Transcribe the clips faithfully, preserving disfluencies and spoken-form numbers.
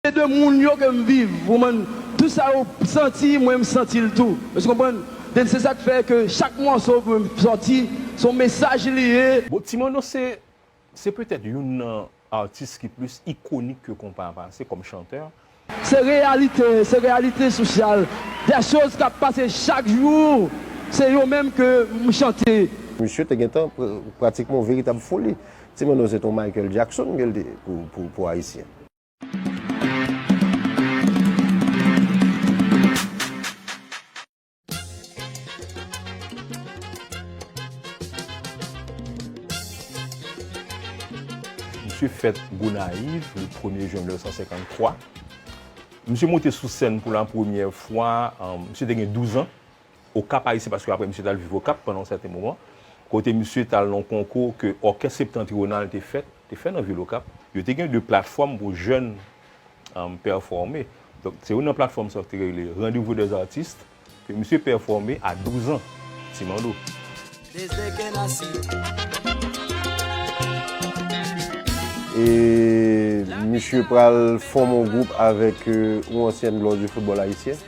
Se de moun yo ke m viv, ou konprann? Tout sa yo santi, mwen m santi l tou. Ou konprann? Den se sa k fè ke chak mòso ke m sòti, se yon mesaj li ye. Bon, Ti Manno se, se petèt youn nan atis ki plis ikonik ke konpa a pase kòm chantè. Se reyalite, se reyalite sosyal. De choz k ap pase chak jou, se yo menm ke m chante. Misye te gentan pr-, pratikman yon veritab foli. Ti Manno se te yon Michael Jackson ke l te pou, pou, pou Ayisyen. Misye fèt Gonayiv, le premye jen mil nèf san senkanntwa. Misye monte sou sèn pou la premyè fwa, um, misye te gen douz an. Okap Ayisyen, paske apre misye t al viv Okap pandan yon sèten moman, kote misye t al nan yon konkou ke Òkès Septantriyonal te fèt, te fè nan vil Okap. Yo te gen de platfòm pou jèn, um, pèfòme. Donk, se youn nan platfòm sa yo te rele Rendez-vous des artistes, ke misye pèfòme a douz an, Ti Manno. E misye pral fòme yon gwoup avèk, euh, yon ansyèn glwa di foutbòl ayisyen.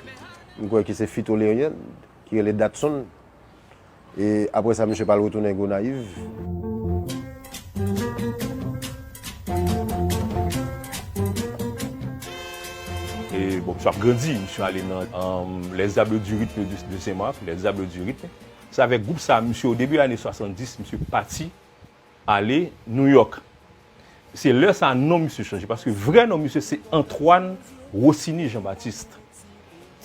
M kwè ke se Fito Lerian ki rele Datson. E apre sa, misye pral retounen Gonayiv. E bon, misye ap grandi, misye ale nan, um, Les Diables du Rythme de, de Saint-Marc, Les Diables du Rythme. Se avèk gwoup sa, misye, o debi lane swasanndis, misye pati ale Nouyòk. Se lè sa a non misye chanje, paske vrè non misye se Antoine Rossini Jean-Baptiste.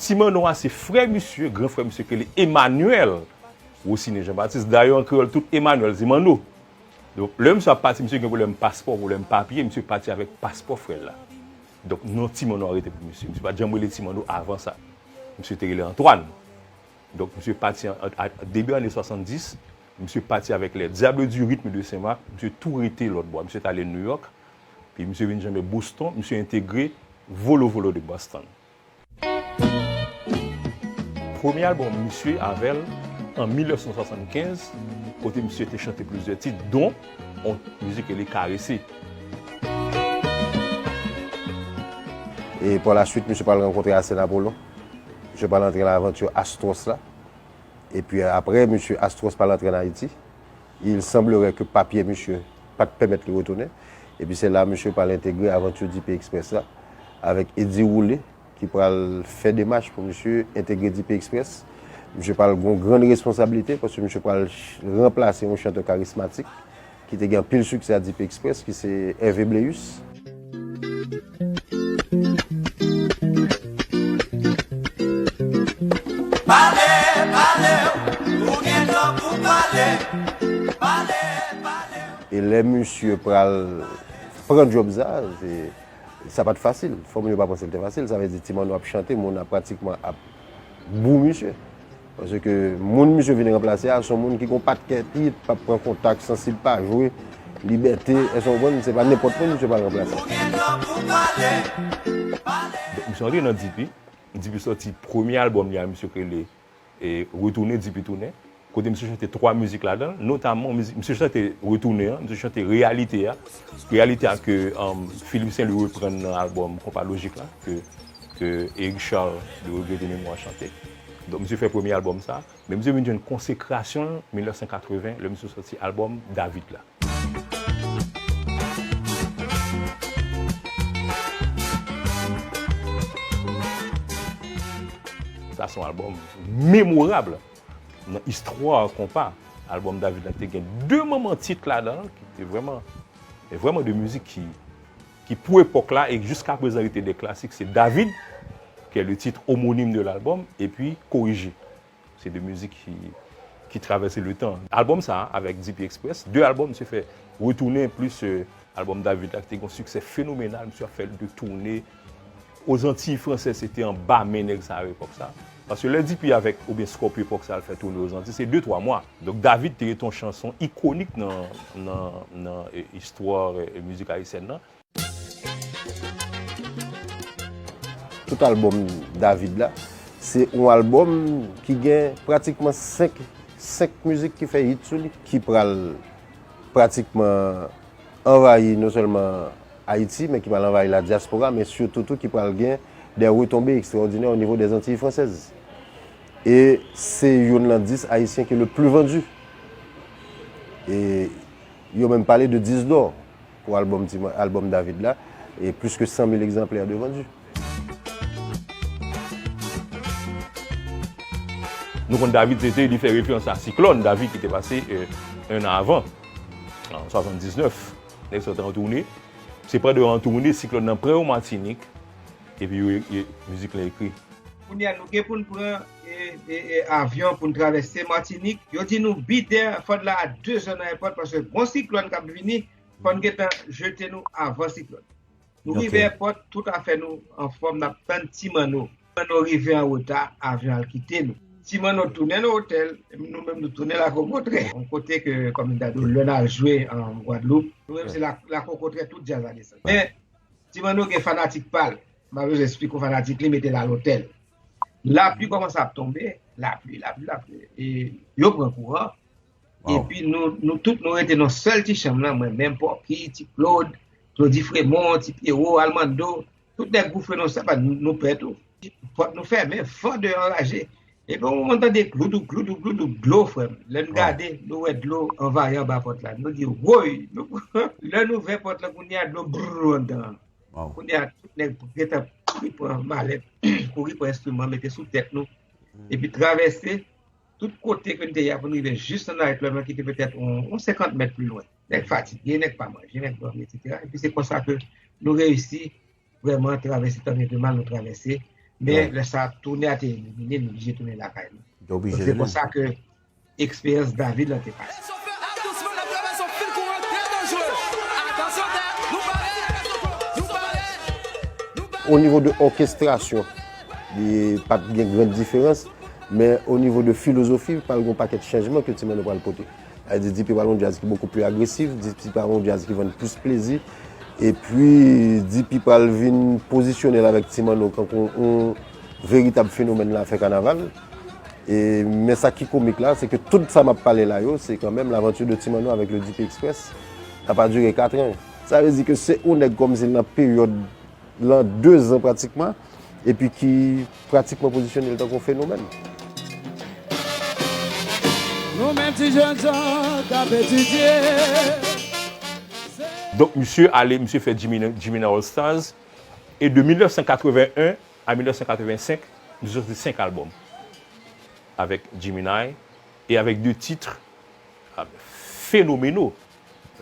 Ti Manno a se frè misye, gran frè misye ki rele Emmanuel Rossini Jean-Baptiste. Dayè, an kreyòl, tout Emmanuel se Manno. Donk, lè misye ap pati, misye gen pwoblèm paspò, pwoblèm papye, misye pati avèk paspò frè l la. Donk, non Ti Manno a rete pou misye. Misye pa t janm rele Ti Manno avan sa. Misye te rele Antoine. Donk, misye pati an, an, a, debi ane swasanndis, misye pati avèk Les Diables du Rythme de Saint-Marc, misye tou rete lòt bò. Misye t ale Nouyòk, pi misye vin janbe Boston, misye entegre Volo Volo de Boston. Premye albòm misye avè l an mil nèf san swasannkenz, kote misye te chante plizyè tit, don yon mizik rele Karese. E pa la suite, misye pral rankontre Arsène Apollon. Misye pral antre nan avanti Astros la. Epi apre, misye Astros pral antre an Ayiti. Il semblerait que papye misye pa t pèmèt li retounen. Epi se la misye pral entegre avanti D P Express la avèk Eddy Roulet ki pral fè demach pou misye entegre D P Express. Misye pral gen yon grann responsablite paske misye pral ch-, ranplase yon chantè karismatik ki te gen anpil siksè a D P Express, ki se Hervé Bléus. Pale, pale, ou gen dwa pou pale. Pale, pale. E lè misye pral pran djòb sa, se, sa pa t fasil. Fò moun yo pa panse l te fasil. Sa vle di, Ti Manno ap chante, moun ap pratikman ap bou misye. Paske moun misye vin ranplase a, se yon moun ki gon pakèt hit, p ap pran kontak, sansib pa jwe, libète, èske w konprann? Se pa nenpòt moun misye pral ranplase. Donk, misye antre nan D P. D P sòti premye albòm li a, misye k rele, e, Retounen, D P Tounen. Kote misye chante twa mizik ladan l, notamman mizik, misye chante Retounen an, misye chante Reyalite a. Reyalite a ke, um, Philippe Saint-Louis reprann nan albòm Konpa Lojik la, ke ke Eric Charles de Regretter Mémoire chante. Donk, misye fè premye albòm sa, men misye vin jwenn konsekrasyon l mil nèf san katreven, lè misye sòti albòm David la. Sa se yon albòm memorab nan istwa konpa. Albòm David la te gen de manman tit ladan l ki te vrèman, e vrèman de mizik ki, ki pou epòk la e jiska prezan rete de klasik, se David, qui est le titre homonyme de l'album, epi Korije. Se de mizik ki, ki travèse le tan. Albòm sa a, avèk D P Express, de albòm, misye fè Retounen plis, euh, albòm David la, ki te gen yon siksè fenomenal, misye ap fè de toune, Ozantiy fransèz, se te anba men nèg sa yo epòk sa. Paske lè D P avèk, oubyen Scorpio epòk sa, al fè toune Ozantiy, se de twa mwa. Donk, David te rete yon chanson ikonik nan, nan, nan, e, istwa, e, mizik ayisyèn nan. Tout albòm David la, se yon albòm ki gen pratikman senk, senk mizik ki fè hit sou li, ki pral pratikman anvayi non sèlman Ayiti, men ki pral anvayi la diaspora, men sitou tou ki pral gen des retombées extraordinaires au niveau des Antilles françaises. E se youn nan dis ayisyen ki le plus vendu. E yo menm pale de dis d'or pou album, ti, album David la, e plus que cent mille exemplaires de vendus. Nou konn David, se te li fè referans a siklòn David ki te pase, euh, un an avan, an swasanndiznèf, nèg sa yo te an toune. Se pandan yo an toune, siklòn nan pran yo Matinik, epi yo, yo, mizik lan ekri. Kounye a, nou gen pou n pran, e, e, e, avyon pou n travèse Matinik. Yo di nou bidè, fò n la a de zè nan èpòt, paske gon siklòn k ap vini, fò n gentan jete nou avan siklòn. Nou rive èpòt, tout afè nou anfòm, n ap tann Ti Manno. Ti Manno rive an reta, avyon al kite nou. Ti Manno tounen nan otèl, nou menm nou tounen Lakokotrè. Yon kote ke, kòm m ta di w, lè n al jwe an Gwadloup, nou menm se la, Lakokotrè tout djaz la desann. Men, Ti Manno gen fanatik pa l. M pa bezwen esplike w fanatik li, mete l al otèl. Lapli kòmanse ap tonbe, lapli, lapli, lapli. E yo pran kouran. Epi nou, nou tout nou rete nan sèl ti chanm lan, mwen menm, Pòki, Ti Claude, Claudy Fremont, Ti Pierrot, Almando, tout nèg goufre nan sèl, nou, nou pè tou. Pòt nou fèmen, van deyò anraje. Epi yon moman n tande gloudou, gloudou, gloudou, dlo, frè m. Lè n gade, nou wè dlo anvayi anba pòt la. Nou di, woy! Nou, lè n ouvè pòt la, kounye a dlo, brrr, anndan an. Kounye a, tout nèg gentan kouri pran malèt, kouri pran enstriman, mete sou tèt nou. Epi travèse tout kote ke n te ye a pou n rive jis nan nayt klèb lan ki te petèt yon, yon senkant mèt pi lwen. Nèg fatige, nèg pa manje, nèg dòmi, etsetera. Epi se konsa ke nou reyisi vrèman travèse, tanbyen ke mal nou travèse. Men lè sa a, tounen a te elimine, nou oblije tounen lakay nou. Donk se konsa ke eksperyans David lan te pase. O nivo de òkestrasyon, li pa t gen gran diferans, men o nivo de filozofi, pral gen yon pakèt chanjman ke Ti Manno pral pote. Sa vle di, D P pral yon djaz ki bokou pli agresif, D P pral yon djaz ki vann plis plezi, epi D P pral vin pozisyone l avèk Ti Manno kankou yon veritab fenomèn lafè kanaval. E, men sa ki komik la, se ke tout sa m ap pale la yo, se kanmenm l'aventure de Ti Manno avec le D P Express. Sa pa dire kat an. Sa vle di ke se yon nèg kòmsi l nan peryòd lan de zan pratikman, epi ki pratikman pozisyone l tankou yon fenomèn. Nou menm ti jènjan k ap etidye. Donk, misye ale, misye fè Jimmy, Jimmy All Stars, e de mil nèf san katreven en a mil nèf san katreven senk, misye sòti senk albòm avèk Jimmy Nai e avèk de tit fenomenal,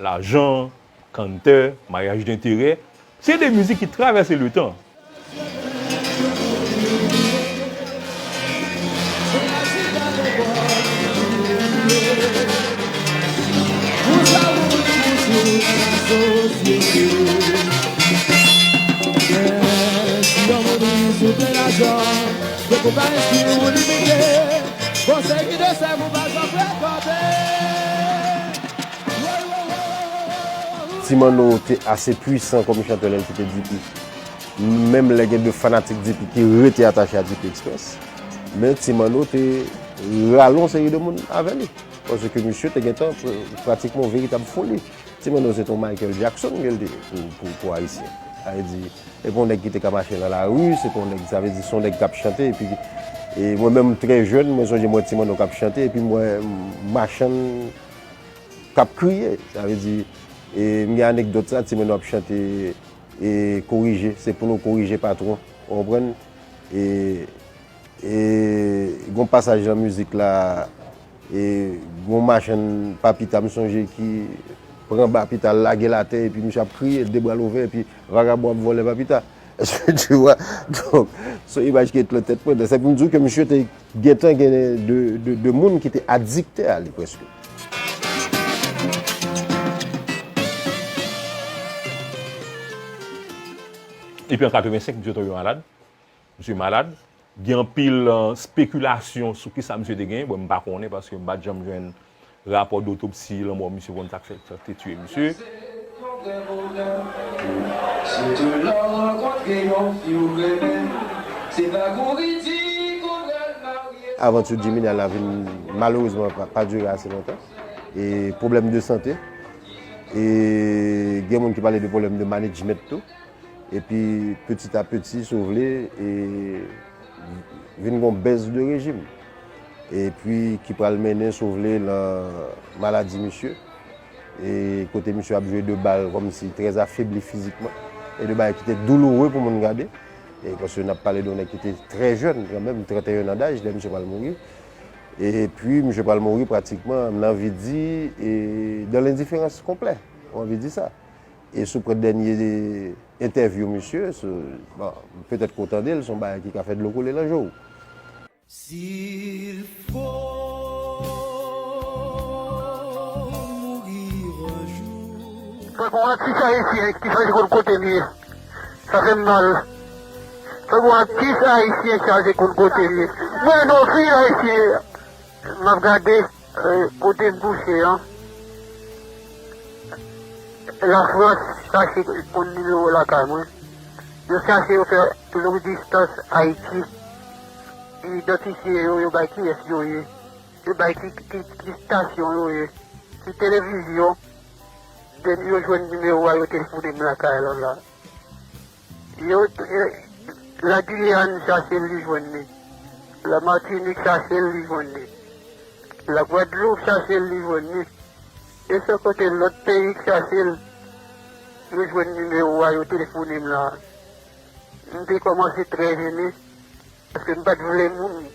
Lajan, Kantè, Maryaj Denterè, se de mizik ki travèse letan. Ti Manno te ase pwisan kòm chantè lè l kite D P. Menm lè gen de fanatik D P ki rete atache a D P Express, men Ti Manno te rale yon seri de moun avè li. Paske misye te gentan pr-, pratikman yon veritab foli. Ti Manno se te yon Michael Jackson ke l te ye pou, pou, pou Ayisyen. Sa vle di, se pa yon nèg ki te ka mache nan lari, se pa yon nèg, sa vle di, se yon nèg k ap chante, epi, e mwen menm, trè jèn, mwen sonje mwen Ti Manno k ap chante, epi m wè machann k ap kriye. Sa vle di, e m gen anekdòt sa, Ti Manno ap chante, e korije, se pou nou korije patwon, ou konprann? E, e gon pasaj nan mizik la, e gon machann papita, m sonje, ki pran papita, l lage l atè, epi misye ap kriye, de bra l ouvè, epi vagabon ap vòlè papita. Èske tu vois? Donk, se yon imaj ki ret nan tèt mwen. Se pou m di w ke misye te gentan gen de, de, de moun ki te adikte a li, prèske. Epi an katreven senk, misye tonbe malad. Misye malad. Gen anpil, euh, spekilasyon sou kisa misye te gen. Bon, m pa konnen paske m pa t janm jwenn rapò dotopsi lanmò misye pou n sa k fè, sa k te tiye misye. Avanti Jimmy Nai la vin malerezman pa, pa dire ase lontan. E pwoblèm de sante. E gen moun ki pale de pwoblèm de management tou. Epi, petit à petit, si w vle, e vin gon bèz de rejim. Epi, ki pral mennen, si w vle, nan maladi misye. E kote misye ap jwe de bal kòmsi trè afebli fizikman. E de bagay ki te douloure pou moun gade. E paske n ap pale de yon nèg ki te trè jèn, kanmenm, trannteyen an daj, lè misye pral mouri. Epi, misye pral mouri pratikman, m anvi di, e, dans l'indifférence complète. M anvi di sa. E si w pran dènye entèvyou misye, se, bon, petèt ke w tande l, se yon bagay ki ka fè dlo koule nan je w. S'il faut mourir un jour. Fòk yon atis ayisyen ki chache konn kote l ye. Sa fè m mal. Fòk yon atis ayisyen chache konn kote l ye. Mwen, non, fi ayisyen, m ap gade, eh, kote m kouche an. Lafrans chache konn nimewo lakay mwen. Yo chache yo fè long distans Ayiti. Idantifye yo, yo bay kiyès yo ye. Yo bay ki, ki, ki estasyon yo ye. Ki televizyon. Depi yo jwenn nimewo a, yo telefone m lakay la, la. Yo, eh, Lagiyàn chache l, li jwenn li. Lamatinik chache l, li jwenn li. Lagwadloup chache l, li jwenn li. E se kote lòt peyi k chache l, yo jwenn nimewo a, yo telefone m la. M te kòmanse trè jene, paske m pa t vle moun.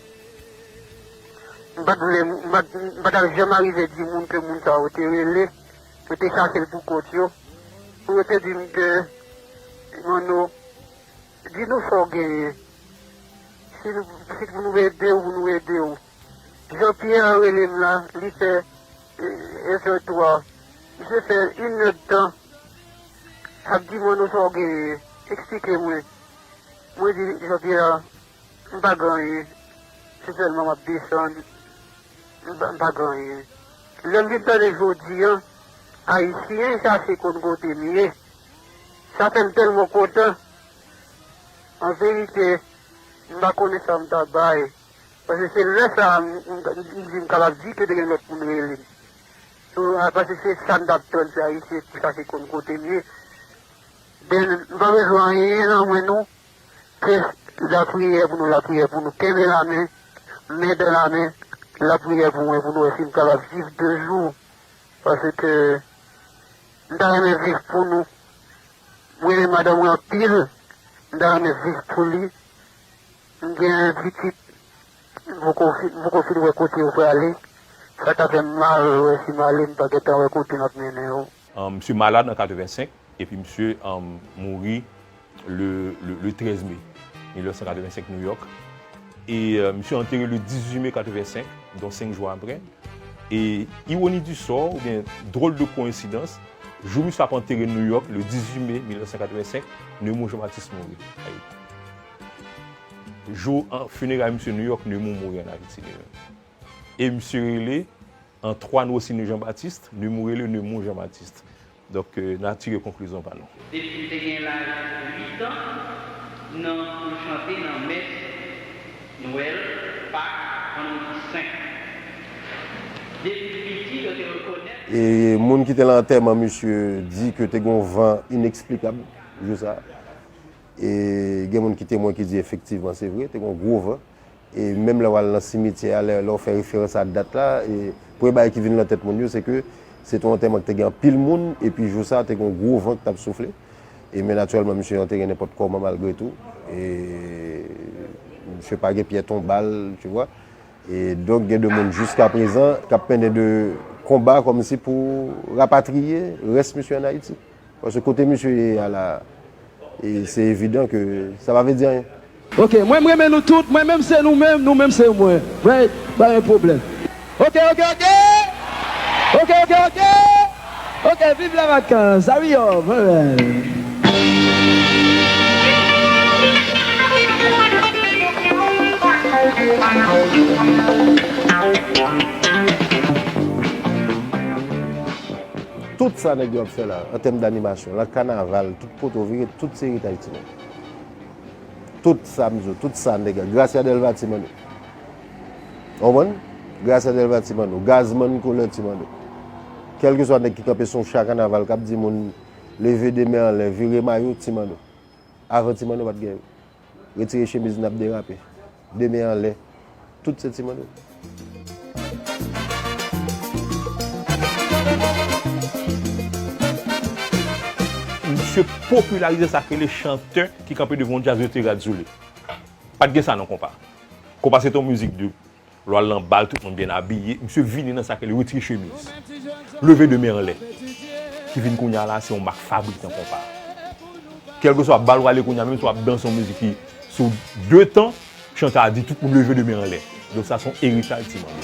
M pa t vle moun, m pa t, m pa t ap janm arive di moun ke moun sa yo te rele, yo te chache l pou kont yo. Pou yo te di m ke, Manno, di nou sa w genyen. Si nou, si pou nou ede w, pou nou ede w. Jean Pierre rele m la, li fè, eh, F R twa. Misye fè inèdtan ap di mwen nou sa w genyen. Eksplike mwen. Mwen di Jean Pierre, m pa gen anyen. Se sèlman m ap desann. M pa, m pa gen anyen. Lè m vin tande jodi an, Ayisyen chache konn kote m ye. Sa fè m tèlman kontan. An verite, m pa konnen sa m ta bay. Paske se lè sa a, m, m, m di m kapab di ke te gen lòt moun rele m. So, a, paske se sa m t ap tann, se Ayisyen ki chache konn kote m ye. Ben, m pa bezwen anyen nan mwen non. Ke lapriyè pou nou, lapriyè pou nou. Kenbe lamen, men dan lamen, lapriyè pou mwen, pou nou wè si m kapab viv de jou. Paske m ta renmen viv pou nou. Mwen renmen madanm mwen anpil. M ta renmen viv pou li. M gen pitit. M poko fi-, m poko fin wè kote yo prale. Sa ta fè m mal wè si m ale, m pa gentan wè kote m ap mennen yo. Ahn, misye malad an katrevensenk, epi misye, ahn, mouri le, le, le trèz me mil nèf san katrevensenk, New York. E, euh, misye antere le dizuit me katrevensenk, donk senk jou apre. E, ironi di sò, oubyen dwòl de koyensidans, jou misye ap antere New York, le dizuit me mil nèf san katrevensenk, Nemours Jean-Baptiste mouri. Jou an, fineray misye New York, Nemours mouri an Ayiti li menm. E misye rele, an twa Nwosini Jean-Baptiste, Nemours rele Nemours Jean-Baptiste. Donk, euh, n a tire konklizyon pa nou. Depi m te gen laj uit an, nan pou l chante nan mès Nwèl, Pak, Vandredi Sen. Depi m piti, yo te rekonèt. E moun ki te nan antèman misye di ke te gen yon van ineksplikab jou sa a. E gen moun ki temwen ki di efektivman se vre, te gen yon gwo van. E menm lè w al nan simityè a, lè, lè w fè referans a dat la, e premye bagay ki vin nan tèt moun yo, se ke se te yon antèman ki te gen anpil moun, epi jou sa a, te gen yon gwo van ki t ap soufle. E men natirèlman, misye antere nenpòt kòman malgre tou. E misye pa gen pyè tonbal, tu vois. E donk, gen de moun jiskaprezan k ap mennen de konba kòmsi pou rapatriye rès misye ann Ayiti. Paske kote misye ye a la, e se evidan ke sa pa vle di anyen. Ok, mwen, m renmen nou tout. Mwen menm se nou menm, nou menm se mwen. Right? Pa gen pwoblèm. Ok, ok, ok. Ok, ok, ok. Ok, viv la vakans. Hurry up. Alright. Tout sa nèg yo ap fè la, an tèm danimasyon, nan kanaval, tout kote w vire, tout se eritaj timoun. Tout sa m di w, tout sa nèg la, Gracia Delva ti Manno. W konprann? Gracia Delva ti Manno, Gazman Couleur ti Manno. Kèlkeswa nèg ki kanpe sou yon cha kanaval k ap di moun leve de men anlè, vire mayo, Ti Manno. Avan Ti Manno pa t gen retire chemiz n ap derape, de men anlè, tout se Ti Manno. Misye popilarize sa k rele chantè ki kanpe devan yon djaz yo te rad sou li. Pa t gen sa nan konpa. Konpa se te yon mizik de lè w al nan bal, tout moun byen abiye. Misye vini nan sa k rele retire chemiz. Leve de men anlè. Ki vin kounye a la, se yon mak fabrik nan konpa. Kèlkeswa bal w ale kounye a, menm si w ap danse yon mizik ki sou de tan, chantè a di tout moun leve de men anlè. Donk sa se yon eritaj Ti Manno.